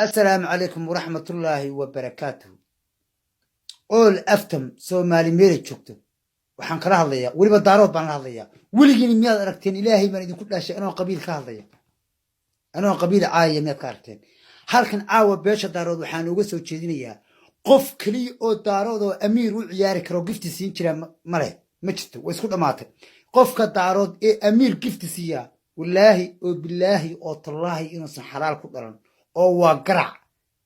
Assalaamu calaykum waraxmatullaahi wabarakaatuhu. All aftam Soomaali meelay joogto waxaan kala hadlayaa, weliba Daarood baan la hadlayaa. Weligiin miyaad aragteen, Ilaahay baan idinku dhaashay, anoo qabiil ka hadlaya, anoo qabiil caayaya, miyaad ka aragteen halkan caawa? Beesha Daarood waxaan uga soo jeedinayaa, qof keliya oo Daarood oo Amiir u ciyaari karo, gift siin jira male, ma jirto, way isku dhammaatay. Qofka Daarood ee Amiir gift siiyaa, wallaahi oo bilaahi oo tallaahi inuusan xalaal ku dhalan, oo waa garac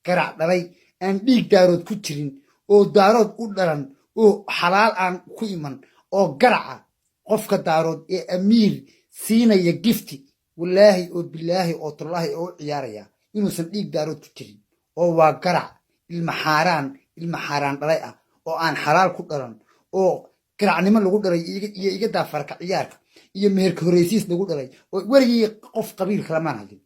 garac dhalay, aan dhiig Daarood ku jirin, oo Daarood u dhalan, oo xalaal aan ku iman, oo garaca. Qofka Daarood ee Amiir siinaya gift, wallaahi oo bilaahi oo tallaahi oo u ciyaaraya inuusan dhiig Daarood ku jirin, oo waa garac, ilma xaaraan, ilma xaaraan dhalay ah, oo aan xalaal ku dhalan, oo garacnimo lagu dhalay, iyo iga daafarka ciyaarka iyo meherka horreysiis lagu dhalay. Oo weligii qof qabiil kalamaan hadlin,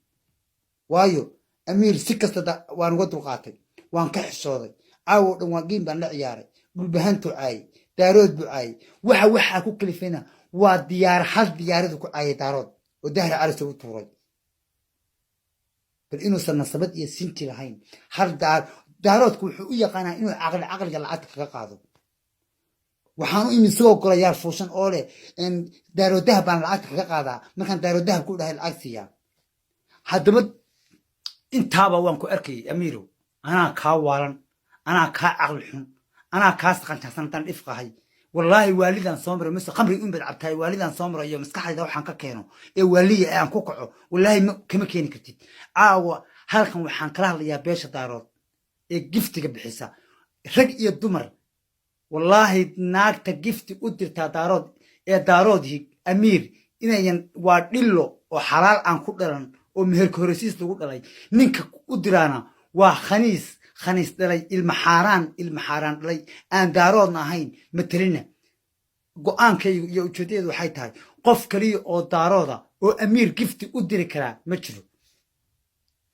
waayo Amiir si kasta waan uga dulqaatay, waan ka xishooday. Caawo dhan waan game baan la ciyaaray. Dhulbahantuu caayay, Daarood buu caayay. Waxaa ku kalifayna waa diyaar, hal diyaaradu ku caayay Daarood oo Dahra Calise u tuuray. Bal inuusan nasabad iyo sinti lahayn. Hal Daaroodku wuxuu u yaqaanaa inuu caqli caqliga lacagta kaga qaado. Waxaan u imid isagoo golayaal fuushan oo leh Daarood Dahab baan lacagta kaga qaadaa. Markaan Daarood Dahab ku dhahay lacag siiyaa. Haddaba intaaba waan ku arkayay, Amiirow. Anaa kaa waalan, anaa kaa caqli xun, anaa kaa saqanjaxsan haddaan dhifqahay. Wallaahi waalidaan soo maro mise khamri unbad cabtahay. Waalidaan soo maro iyo maskaxdayda waxaan ka keeno ee waaliya ee aan ku kaco, wallaahi kama keeni kartid. Caawa halkan waxaan kala hadlayaa beesha Daarood ee giftiga bixisa, rag iyo dumar. Wallaahi naagta gift u dirtaa Daarood ee Daarood hig Amiir inayan waa dhillo oo xalaal aan ku dhalan, oo meherka horeysiis lagu dhalay. Ninka u diraana waa khaniis, khaniis dhalay, ilma xaaraan, ilma xaaraan dhalay, aan Daaroodna ahayn, matelina. Go'aankaygu iyo ujeedadeedu waxay tahay, qof kaliya oo Daarooda oo Amiir gift u diri karaa ma jiro.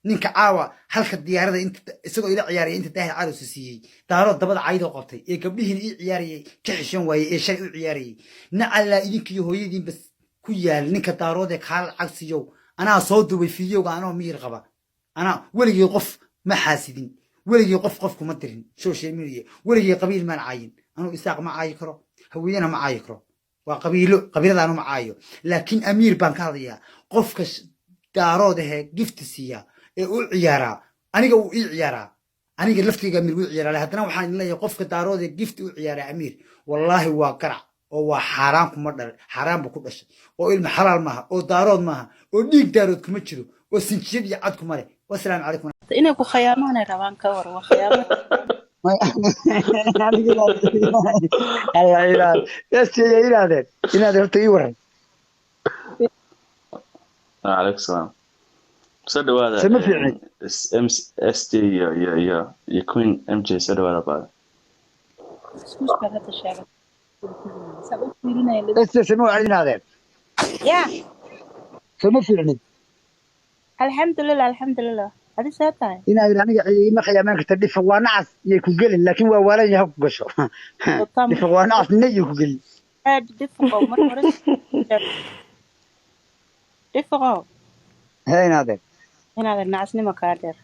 Ninka caawa halka diyaarada isagoo ila ciyaaraya inta Daahir Carusa siiyey Daarood dabada caydoo qabtay ee gabdhihiina ii ciyaarayay ka xishan waayey ee shalay u ciyaarayay, nacallaa idinkiiyo hooyadiinba ku yaal. Ninka Daarood ee kaa lacag siiyow, anaa soo duubay fiidiyowga anoo miyir qaba. Anaa weligii qof ma xaasidin, weligii qof qof kuma dirin social media, weligii qabiil maan caayin. Anuu Isaaq ma caayi karo, Hawiyena ma caayi karo, waa qabiilo, qabiiladaanu ma caayo, laakiin Amiir baan ka hadlayaa. Qofka Daarood ahee gift siiya ee u ciyaaraa, aniga uu ii ciyaaraa, aniga laftiga Amiir wuu ciyaaraa. Haddana waxaan idin leeyahay, qofka Daarood ee gift u ciyaaraa Amiir, wallaahi waa garac, oo waa xaaraan kuma dhalay, xaaraan buu ku dhashay, oo ilma xalaal maaha, oo Daarood maaha, oo dhiig Daarood kuma jiro, oo sinjiyad iyo cad kuma leh. Wasalaamu calaykum. Inay ku khayaamaan ay rabaan, ka war, waa khayaamo. Inaadeen inaad horta ii waran. Calaykum salaam, soo dhawaada. Sama fiicni. M S T iyo Queen M J, soo dhawaada baada. Iskuus baad hadda sheegay. Saa u fiirinaya. Este sama wacid inaadeen. Ya. Sama fiicnin. Alxamdulilah, alxamdulilah. Adi see tahay? Inaad aniga ima khayaamaan karta. Dhifa waa nacas yay ku gelin, laakiin waa waalan yahay ku gasho. Dhifa waa nacas nina yay ku gelin. Aad Dhifiqow, marka hore Dhifiqow. He, inaadeen. Inaadan nacasnimo kaa dheer.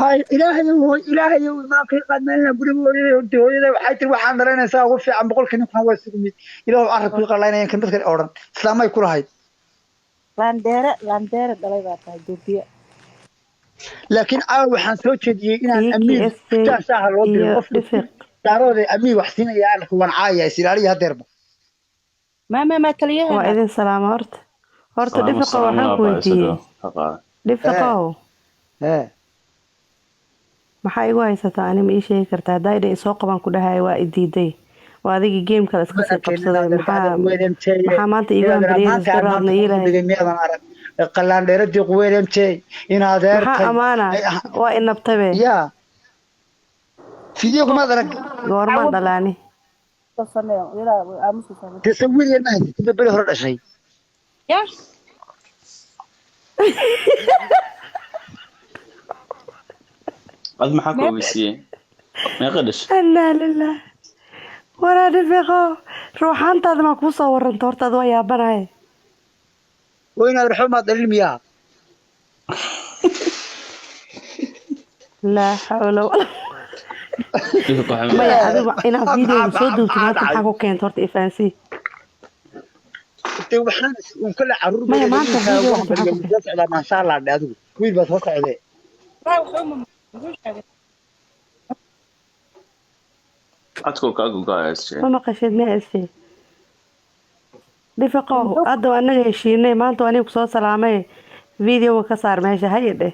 Hay, Ilaahayow, Ilaahayow, imaamkii qaadmeelna guriga hooyada horta. Hooyada waxay tiri, waxaan dhalanaysaa ugu fiican 100-kii ninkuna waa isugu mid. Ilaahu carabkii qalaynayaan kan dadka oo dhan islaamay ku lahayd. Laandeere, laandeere dhalay baa tahay, duubiye. Laakiin caawa waxaan soo jeediyey inaan Kiki Amiir SJ fujaan shaaha loo dirin. Iyo Qofka Dhifiq. Daaroode Amiir wax siinaya arka, waan caaya, is ilaaliya hadeerba. Ma ma ma Waa taliyaheena. Idin salaama horta. Horta Salaamo. Dhifiqo, Salaamo. waxaan ku Abaa soo weydiiyey. dhawo ka qaada. Dhifiqow, ee maxaa igu haysataa? Ani ma ii sheegi kartaa? Haddaa idin isoo qaban ku dhahay, waa i diiday. Waa adigii game kale iska sii qabsaday. Maxaa maanta iigu hambalyeynaysa, daraadna ii lahayd? Miyadan arag qallaandheeradii quweyn MJ in adeertay? Maxaa amaana? Waa inabtabe. Ya, video kumaad arag. Goormaan dhalaani? Sameeyo ilaa aamusa sameeyo. Dee sawir yar ma haysatid, beri hore dhashay. Ya. Ad maxaa ku ogeysiiyey? Meeqa dhashay? Innaa lilah waraa. Dhifiqo, ruuxaantaada maa kuu soo waranta horta? Ad waa yaabanaye. Oo inaad raxo maad dhalin miyaa? Laa xawla walaa. Maya, adigu inaad videoga soo duubtid maanta maxaa ku keenta horta, ifaansii? Dee waxaan un kale caruur Maya, maanta videoga maxaa ku soo socdaa, maasha Allah dhe, adigu wiil baa soo socdee. Muxuu sheegay? Codku kaa gogoaya, SJ. Ma maqashid miya, SJ? Dhifaqow, hadda waa anaga heshiinay maanta, waa aniga kusoo salaamay, videoga ka saar meesha haye dheh.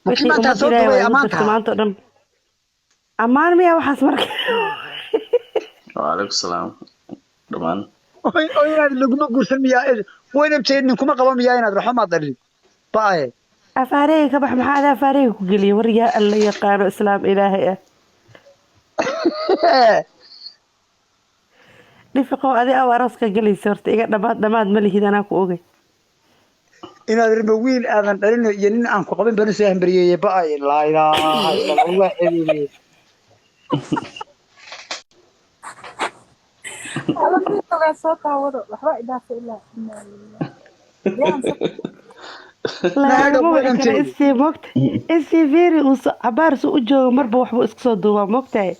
Makii Wixii maanta ummad soo Ilaahay duubay waa igu ammaanta. dirtay maanta oo dhan ammaan miya waxaas marka? Waalaikum salaam dhammaan. Oo inaad laguma guursan miyaa? Wayna jeednin ninkuma qaba miyaa inaad raxo maad dhalin baaye? Afaareyga ka bax, maxaa ada afaareyga ku geliyay? War yaa Alla yaqaano, islaam Ilaahay ah. Dhifaqow, adi aw arooska gelaysa horta iga dhamaad dhamaad ma lihid, anaa ku ogay. Inaad irma wiil aadan dhalin iyo nin aan ku qabin banu soo hambariyeeye baaye, laa ilaaha illa Allah, ceebeeye. Alla, videogaa soo daawado, waxba idhaafa ilaa inaa lillahi. Lagama wici Waynan kara. jeedin. Isii mogta, isii fiiri, uu cabaar su u joogo marba waxbuu iska soo duubaa, mogtahay?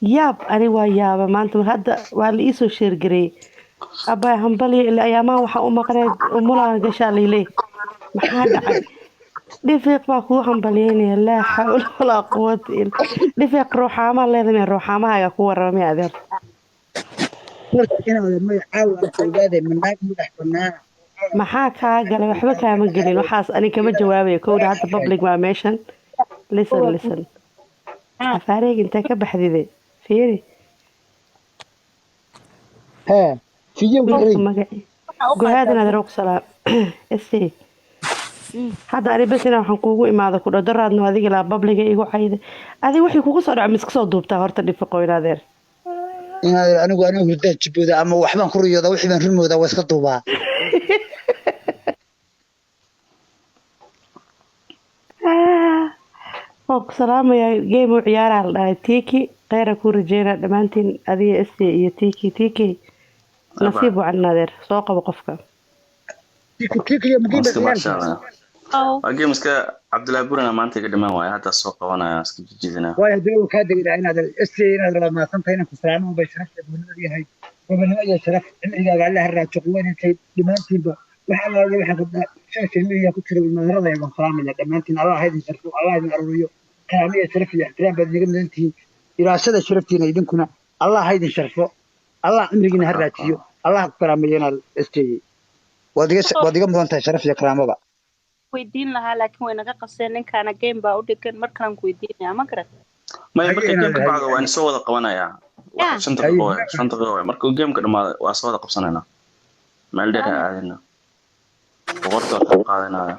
Yaab, ani waa yaaba maanta. Hadda waa la iisoo sheergareeyey, abay hambalyo, ilaa ayaamaha waxaa u maqneed umulaan gashaa liiley, maxaa dhacay? Dhifiiq baa kuu hambalyeynaya, laa xawla walaa quwata illa. Dhifiiq, ruuxaamaa leedahay miya? Ruuxaamahaaga ku warrama miya adeer? Horta inaad maya caawa aan ku ogaade manaag madax banaana. Maxaa kaa galay? Waxba kaama gelin waxaas, ani kama jawaabayo kowdha. Hadda public waa meeshan. Listen, listen, afaareyga intee ka baxdide? Fiiri. Hee, fiyow. Wiilka magaci gohaadan adeer ku salaam SC. Hadda ani bes inaan waxaan kuugu imaado ku dhodoraadno adiga laa publiga igu cayda, adiga wixii kugu soo dhaco ma iska soo duubtaa horta, dhifiqoyn adeer? Inaad anigu hurdaan jibooda ama waxbaan ku riyooda, wixii baan rumooda, waa iska duubaa. Ah, waan ku salaamayaa. Game u ciyaaraa la dhahay Tiki, kheyra kuu rajeynaa dhammaantiin, adiga SC iyo Tiki. Tiki, nasiib wacan adeer, soo qabo qofka. Tiki tiki iyo Waan mugiba iska ciyaarkiisa. baashaalaya. Waa game iska Cabdullaahi Burana maanta iga dhiman waaya, hadda soo qabanaya, iska jijidinaa. Waayo, haddii uu kaa degi lahaa inaad SC, inaad rabaa maadsantahay inaan ku salaamo bay sharafta gobonimada yahay, gobonimo iyo sharaf, cimrigaaga Alla ha raajo, quwanintay dhammaantiinba. Waxa Alla waxa qabnaa social media ku jira ilmaharada waan salaamaya dhammaantiin. Allah ha idin sharfo, Allah idin aruuriyo, karaamo iyo sharaf iyo ixtiraam baad inaga mudan tihiin. Ilaashada sharaftiina idinkuna, Allah ha idin sharfo, Allah cimrigiina ha raajiyo, Allah ha ku karaameeyo. Inaad SJ waad iga mudan tahay sharaf iyo karaamaba. Weydiin lahaa laakiin way naga qabseen, ninkaana game baa u dhigan, markalaan ku weydiinaya, ma garat? Maya, Haye markay inaad gameka haye bacdo waa in soo wada qabanayaa. Ya. Wax 5 haye daqiiqo waay, 5 daqiiqo waay. Markuu gameka dhamaado waa soo wada qabsanaynaa, meel dheer ha aadina, boqorta waa ka qaadanaya.